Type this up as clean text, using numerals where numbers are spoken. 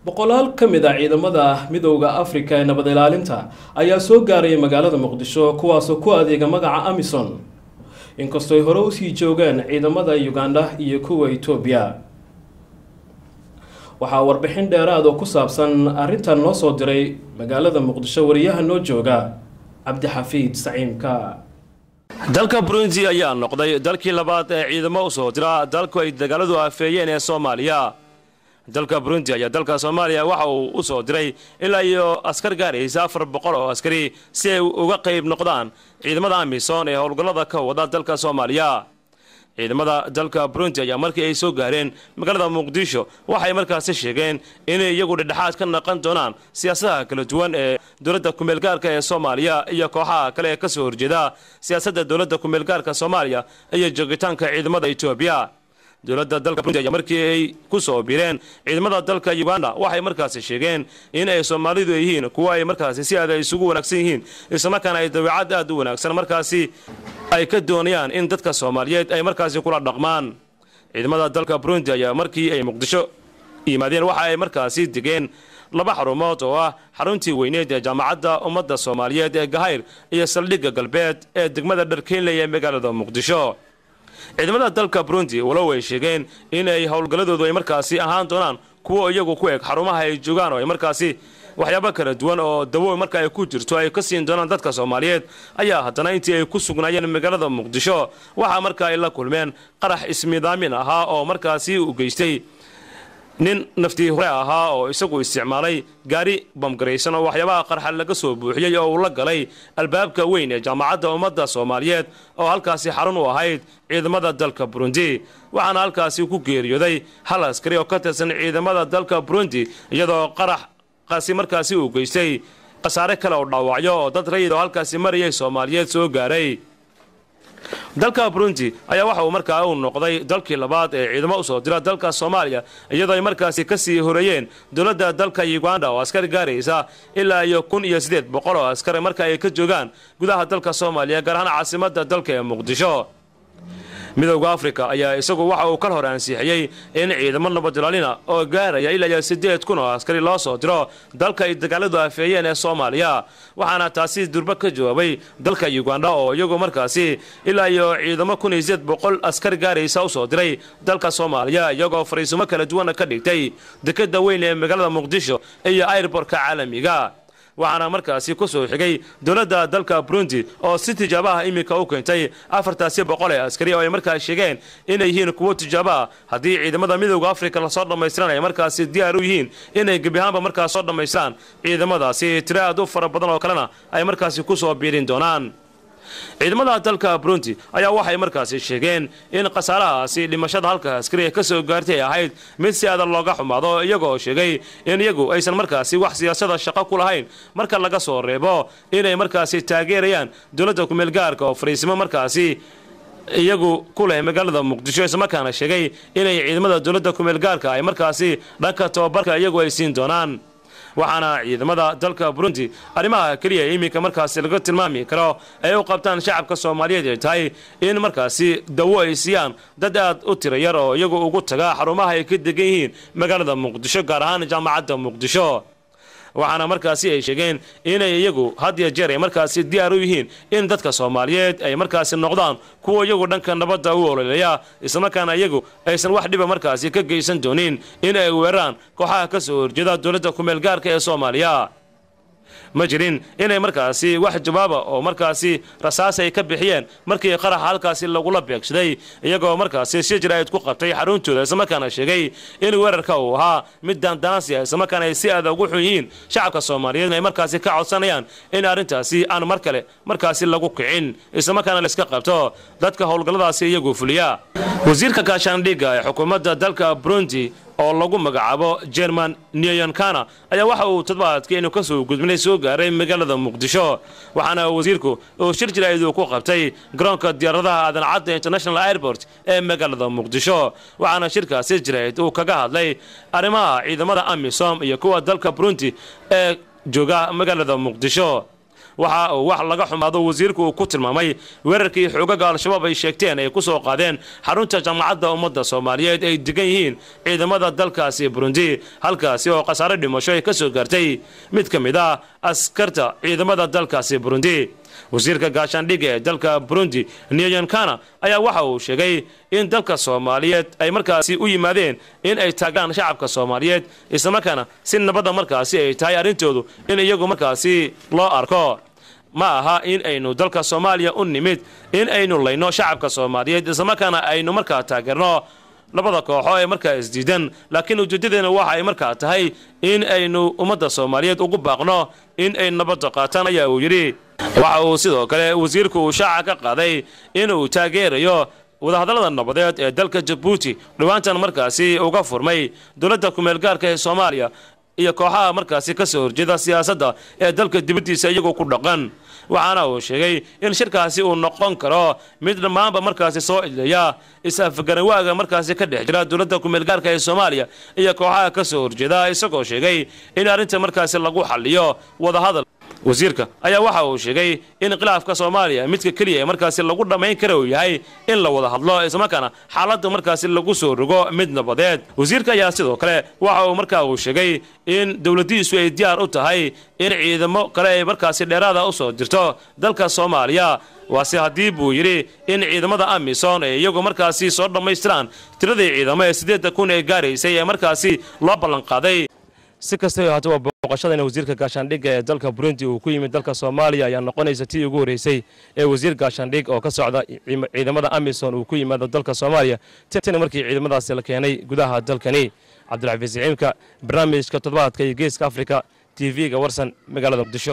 Boqolaal ka mid ah ciidamada Midowda Afrika ee nabad ilaalinta ayaa soo gaaraya magaalada Muqdisho, kuwaasoo ku adeega magaca AMISOM, inkastoo ay hore usii joogaan ciidamada Uganda iyo kuwa Etoobiya. Waxaa warbixin dheeraad oo ku saabsan arrintan noo soo diray magaalada Muqdisho wariyaha noo jooga, Cabdixafiid Saciimka. Dalka Burundi ayaa noqday dalkii labaad ee ciidamo u soo dira dalku ay dagaaladu afeeyeen ee Soomaaliya. Dalka Burundi ayaa dalka Soomaaliya waxa uu u soo diray ilaa iyo askar gaaraysa 400 oo askari si ay uga qayb noqdaan ciidamada AMISOM ee howlgallada ka wada dalka Soomaaliya. Ciidamada dalka Burundi ayaa markii ay soo gaareen magaalada Muqdisho waxay markaasi sheegeen inay iyagu dhedhexaad ka naqan doonaan siyaasadaha kala duwan ee dowladda kumeelgaarka ee Soomaaliya iyo kooxaha kale ee kasoo horjeeda siyaasadda dowladda kumeelgaarka Soomaaliya iyo joogitaanka ciidamada Etoobiya. Dowladda dalka Burundi ayaa markii ay ku soo biireen ciidamada dalka Uganda waxay markaasi sheegeen in ay Soomaalidu yihiin kuwa ay markaasi si aad ay isugu wanaagsan yihiin, islamarkaana ay dabeecad aad u wanaagsan markaasi ay ka doonayaan in dadka Soomaaliyeed ay markaasi kula dhaqmaan. Ciidamada dalka Burundi ayaa markii ay Muqdisho yimaadeen waxa ay markaasi degeen laba xarumood oo ah xaruntii weyneed ee Jaamacadda Ummadda Soomaaliyeed ee Gahayr iyo saldhigga galbeed ee degmada Dharkeynley ee magaalada Muqdisho. Ciidamada dalka Burundi, walow ay sheegeen in ay howlgalladoodu ay markaasi ahaan doonaan kuwo iyagu ku eg xarumaha ay joogaan oo ay markaasi waxyaabo kala duwan oo dawo marka ay ku jirto ay ka siin doonaan dadka Soomaaliyeed, ayaa haddana intii ay ku sugnaayeen magaalada Muqdisho waxaa markaa ay la kulmeen qarax ismidaamin ahaa oo markaasi u geystay nin naftii hore ahaa oo isagu isticmaalay gaari bamgaraysan oo waxyaabaha qarxa laga soo buuxiyey oo uu la galay albaabka weyn ee Jaamacadda Ummadda Soomaaliyeed oo halkaasi xarun u ahayd ciidamada dalka Burundi. Waxaana halkaasi ku geeriyooday hal askari oo ka tirsan ciidamada dalka Burundi, iyadoo qaraxaasi markaasi uu geystay khasaare kale oo dhaawacyo oo dad rayid oo halkaasi marayay Soomaaliyeed soo gaaray. Dalka Burundi ayaa waxa uu markaa uu noqday dalkii labaad ee ciidamo usoo dira dalka Soomaaliya, iyadoo ay markaasi kasii horeeyeen dowladda dalka Uganda oo askar gaaraysa ilaa iyo 1800 oo askar marka ay ka joogaan gudaha dalka Soomaaliya, gaar ahaan caasimadda dalka ee Muqdisho. Midowda Afrika ayaa isagu waxa uu kal hore ansixiyey in ciidamo nabadilaalina oo gaaraya ilaa iyo 8000 oo askari loo soo diro dalka ay dagaaladu afeeyeen ee Soomaaliya. Waxaana taasi durba ka jawaabay dalka Uganda oo iyagu markaasi ilaa iyo ciidamo 1800 askar gaaraysa usoo diray dalka Soomaaliya, iyagoo fariisumo kala duwana ka dhigtay dekeda weyn ee magaalada Muqdisho iyo airbortka caalamiga. Waxaana markaasi ku soo xigay dowladda dalka Burundi oo si tijaabaha iminka u keentay 400 ee askari oo ay markaas sheegeen inay yihiin kuwo tijaabaha, haddii ciidamada Midowda Afrika lasoo dhammaystiran ay markaasi diyaar u yihiin inay gebi ahaanba markaas soo dhammaystiraan ciidamadaasi, tiro aad u fara badan oo kalena ay markaasi ku soo biirin doonaan. Ciidamada dalka Burundi ayaa waxay markaasi sheegeen in khasaarahaasi dhimashada halka askari ee ka soo gaartay ay ahayd mid si adag looga xumaado, iyagoo sheegay in iyagu aysan markaasi wax siyaasada shaqo ku lahayn marka laga soo reebo inay markaasi taageerayaan dowladda kumeelgaarka oo fariisimo markaasi iyagu ku leh magaalada Muqdisho, islamarkaana sheegay inay ciidamada dowladda kumeelgaarka ay markaasi dhanka tababarka iyagu ay siin doonaan. Waxaana ciidamada dalka Burundi arrimaha keliya iminka markaasi laga tilmaami karo ay u qabtaan shacabka Soomaaliyeed ay tahay in markaasi dawo ay siiyaan dad aad u tira yar oo iyagu ugu taga xarumaha ay ka degan yihiin magaalada Muqdisho, gaar ahaan Jaamacadda Muqdisho. Waxaana markaasi ay sheegeen inay iyagu had iyo jeer ay markaasi diyaar u yihiin in dadka Soomaaliyeed ay markaasi noqdaan kuwa iyagu dhanka nabadda u ololeeya, islamarkaana iyagu aysan wax dhiba markaasi ka geysan doonin in ay weeraraan kooxaha ka soo horjeeda dowladda kumeelgaarka ee Soomaaliya. Ma jirin inay markaasi wax jawaaba oo markaasi rasaas ay ka bixiyeen markii qaraxa halkaasi lagula beegsaday, iyagoo markaasi si jaraa'id ku qabtay xaruntooda, islamarkaana sheegay in weerarka uu ahaa mid daandaansi ah, islamarkaana ay si aad ugu xun yihiin shacabka Soomaaliyeed ay markaasi ka codsanayaan in arrintaasi aan mar kale markaasi lagu kicin, islamarkaana la iska qabto dadka howlgalladaasi iyagu fuliya. Wasiirka gaashaandhigga ee xukuumadda dalka Burundi oo lagu magacaabo Jerman Niyonkana ayaa waxa uu toddobaadkii inuu kasoo gudbinay soo gaaray magaalada Muqdisho. Waxaana wasiirku uu shir jiraa'id uu ku qabtay garoonka diyaaradaha Aadan Cadde International Airport ee magaalada Muqdisho. Waxaana shirkaasi jiraa'id uu kaga hadlay arrimaha ciidamada AMISOM iyo kuwa dalka Burundi ee jooga magaalada Muqdisho. Waxa uu wax laga xumaado wasiirku uu ku tilmaamay weerarkii xoogaga Al-Shabaab ay sheegteen ay ku soo qaadeen xarunta Jaamacadda Ummadda Soomaaliyeed ay degan yihiin ciidamada dalkaasi Burundi, halkaasi oo khasaare dhimasho ay ka soo gaartay mid ka mid ah askarta ciidamada dalkaasi Burundi. Wasiirka gaashaandhigga ee dalka Burundi Niyonkana ayaa waxa uu sheegay in dalka Soomaaliyeed ay markaasi u yimaadeen in ay taagaan shacabka Soomaaliyeed, islamarkaana si nabadda markaasi ay tahay arrintoodu in iyagu markaasi loo arko. Ma aha in aynu dalka Soomaaliya u nimid in aynu layno shacabka Soomaaliyeed, islamarkaana aynu markaa taageerno labada kooxo ee markaa isdiidan, laakiin ujeedadeena waxa ay markaa tahay in aynu ummadda Soomaaliyeed ugu baaqno in ay nabadda qaataan, ayaa uu yidhi. Waxa uu sidoo kale wasiirku uu shaaca ka qaaday inuu taageerayo wadahadallada nabadeed ee dalka Jabuuti dhowaantan markaasi uga furmay dowladda kumeelgaarka ee Soomaaliya iyo kooxaha markaasi ka soo horjeeda siyaasadda ee dalka dibaddiisa iyagoo ku dhaqan. Waxaana uu sheegay in shirkaasi uu noqon karo mid dhammaanba markaasi soo idleeya is-afgaranwaaga markaasi ka dhex jira dowladda kumeelgaarka ee Soomaaliya iyo kooxaha ka soo horjeeda, isagoo sheegay in arrinta markaasi lagu xalliyo wadahadal. Wasiirka ayaa waxa uu sheegay in khilaafka Soomaaliya midka keliya ee markaasi lagu dhammayn kara uu yahay in la wada hadlo, islamarkaana xaaladda markaasi lagu soo rogo mid nabadeed. Wasiirka ayaa sidoo kale waxa uu markaa uu sheegay in dowladdiisu ay diyaar u tahay in ciidamo kale ay markaasi dheeraada u soo dirto dalka Soomaaliya, waase haddii buu yidhi in ciidamada AMISOM ay iyagu markaasi soo dhammaystiraan tiradii ciidamo ee 8,000 ee gaaraysay ee markaasi loo ballanqaaday. Si kastaba haata waa booqashadana wasiirka gaashaandhigga ee dalka Burundi uu ku yimid dalka Soomaaliya ayaa noqonaysa tii ugu horreysay ee wasiir gaashaandhig oo ka socda ciidamada AMISOM uu ku yimaado dalka Soomaaliya tan markii ciidamadaasi la keenay gudaha dalkani. Cabdilxafiis Ciimka, barnaamijka toddobaadka iyo Geeska Afrika, TV-ga Warsan, magaalada Muqdisho.